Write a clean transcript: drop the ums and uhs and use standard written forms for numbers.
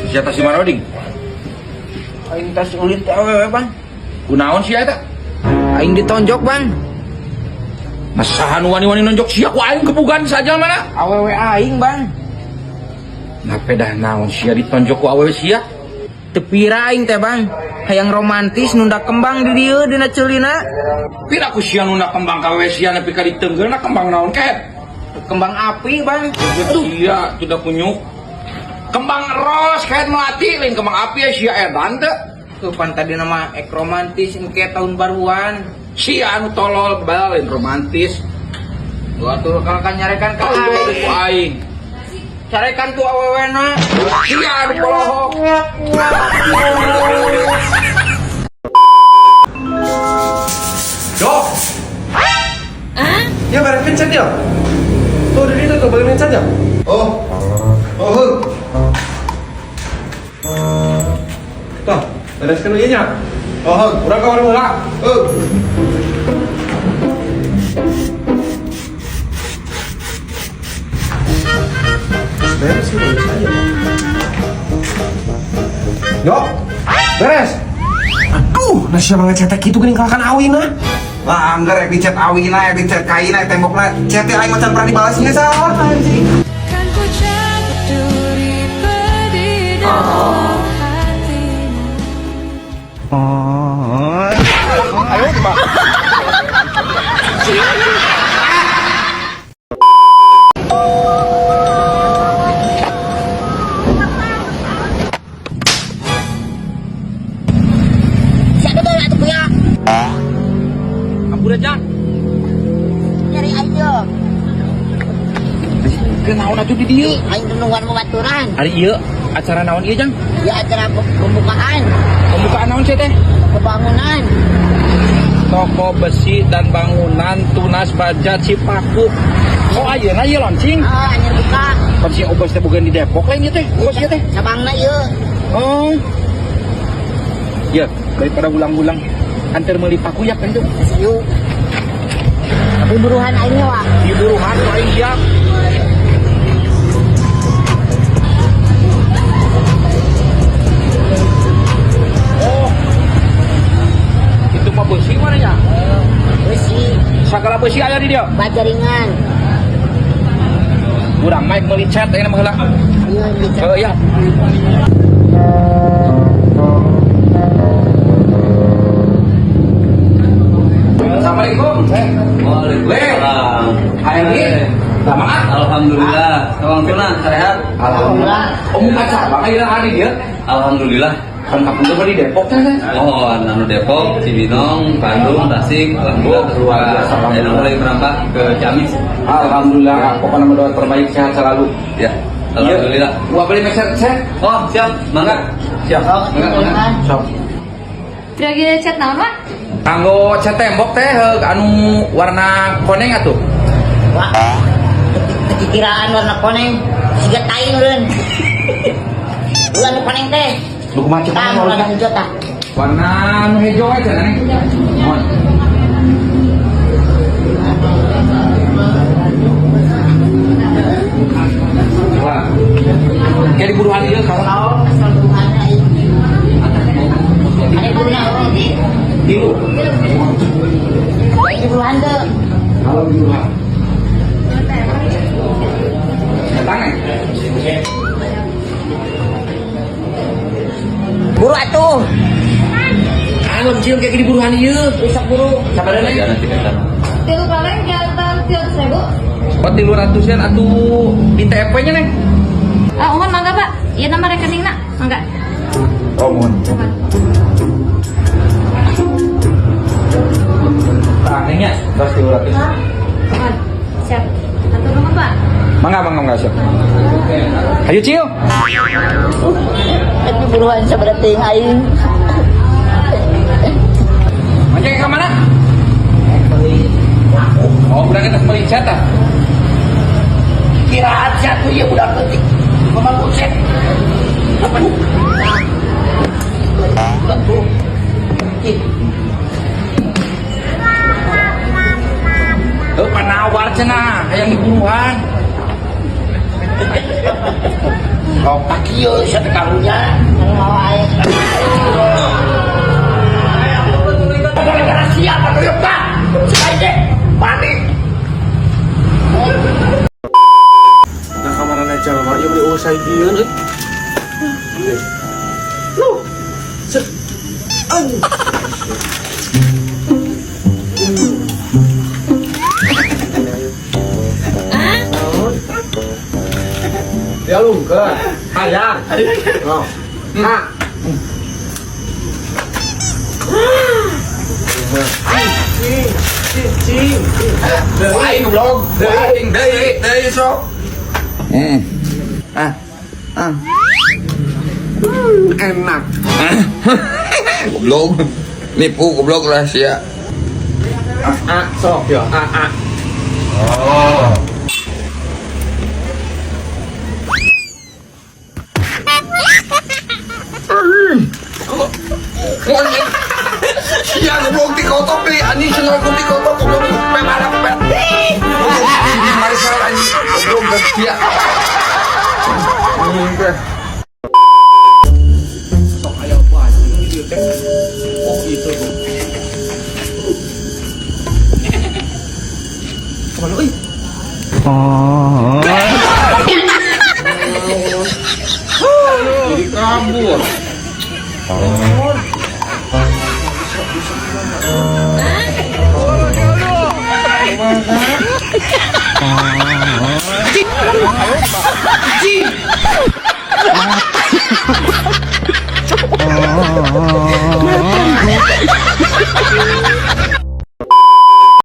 Sia tas di mana ding? Aing tas ulin teh awewe, Bang. Kunaon sia eta? Aing ditonjok, Bang. Masa nu wani-wani nonjok sia ku aing kebugan saja mana? Awewe aing, Bang. Nah pedah naon sia ditonjok ku awewe sia? Teu pira aing teh, Bang. Hayang romantis nunda kembang di dieu dina ceulina. Pira ku sia nunda kembang ka awewe sia nepi ka diteunggeulna kembang naon kehet? Kembang api, Bang. Aduh, sia sudah kunyuk. Kembang ros kehet melati lain kembang api ya sia edan teh. Tuh pan tadi nama ek romantis engke tahun baruan. Sia anu tolol bal lain romantis. Gua tuh kalau kan nyarekan ka Tolol aing. ku aing. Carekan tuh awewena. Sia anu polohok. Dok. Ya bareng pencet ya. Tuh di situ tuh bareng pencet ya. Oh. Oh, heuh. Tuh, bereskan dulu nya. Oh, heuh. Urang ka warung heula. Heuh. Beres sih beres aja. Dok, beres. Aduh, nah siapa ngecetek gitu geuning kalakan awina. Lah anggar rek dicet awina, rek dicet kaina, tembokna, chat aing macan pernah dibalasnya salah anjing. Kan ku cabut duri pedih dalam hatimu. Siapa bawa tuh punya? Ampun aja. Nyari aja. Kenaon atuh di dieu? Aing nungguan babaturan. Ari ieu acara naon ieu, Jang? Ya acara pembukaan, Pembukaan naon sia teh? pembangunan. Toko besi dan bangunan Tunas Baja Cipaku. Oh ayeuna ieu launching. Ah, anyar buka. Pan si Obos teh bukan di Depok lain ieu teh. Obos ieu teh. Cabangna ieu. Oh. Ya, daripada ulang-ulang antar meuli paku ya kan tuh. Yuk. Tapi buruhan aing wah. Di buruhan aing siap. Oh. Itu mah besi mana ya? Besi, Sagala besi aya di dia. baja ringan. Urang mah meuli cat ayeuna mah heula. Ieu dicat. Oh iya. Assalamualaikum. Waalaikumsalam. Hai, lama ah. Alhamdulillah. Kawang tuna sehat. Alhamdulillah. Oh, muka cabang ayeuna hari dia. Alhamdulillah. Kan kampung teh di Depok teh. Teh. Oh, anu Depok, Cibinong, Bandung, Tasik, alhamdulillah Oh, luar biasa. Dan mulai merambah ke Ciamis. Alhamdulillah, pokoknya nama doa terbaik sehat selalu. Ya, alhamdulillah. Iya. Wah, beli meser set. Oh, siap, mangga. Siap. Mangga, mangga. Sok. Kira-kira cat naon, Pak? Kanggo cat tembok teh heug, anu warna koneng atuh. Wah. Kecikiraan warna koneng. Siga tai eureun. Ulah nu koneng teh. Nu kumaha cek Tah, warna warna hijau tah. Warna nu hejo we cenah neng. Mohon. Wah. Kayak di buruhan ieu kalau Oh, asal buruhan aing. Ada buruna oh. tilu. Aing di buruhan teu. Kalau di buruhan. Datang ya? Buru atuh. Anu cium kayak di buruhan ieu. Rusak buru. Sabar Aja nanti kata. Tilu kaleng jantan 300.000. Oh, 300-an atuh di TP nya neng. Ah, mohon mangga, Pak. Iya nama rekeningna, mangga. Oh, mohon. Tah, nengnya, terus 300. Mohon. Siap. Atur nuhun, Pak. Mangga, mangga, mangga, siap. Ayo, Cil. Tapi buruan sabaraha teuing aing. Mancing ke mana? Oh, udah kita beli cat ah. Kiraan sia tuh ieu budak leutik. Ngomong buset. Apa nu? Budak tuh. Ih, Oh, panawar cenah, hayang diburuhan. Lopak ieu sia teh karunya. Mawa aing. Gara-gara siapa tuyuk tah? Si aing teh panik. Nah kamarana jalma ieu beli eueuh saijieun euy. Loh. Set. Aduh. Ya lungkeun. Hayang. Oh. Nah. Cing, cing. Aing goblok. Aing deui, deui sok. Ah. Ah. Enak. Goblok. Nipu goblok lah sia. A sok yo, A A. Monyet. Sia goblok dikotok deui anjing cenah ku dikotok goblok pe balap pe. Goblok Marisol anjing goblok geus sia. Anjing teh. Sok aya apa anjing di dieu teh? Oh itu tuh. Kemana euy? Jadi kabur.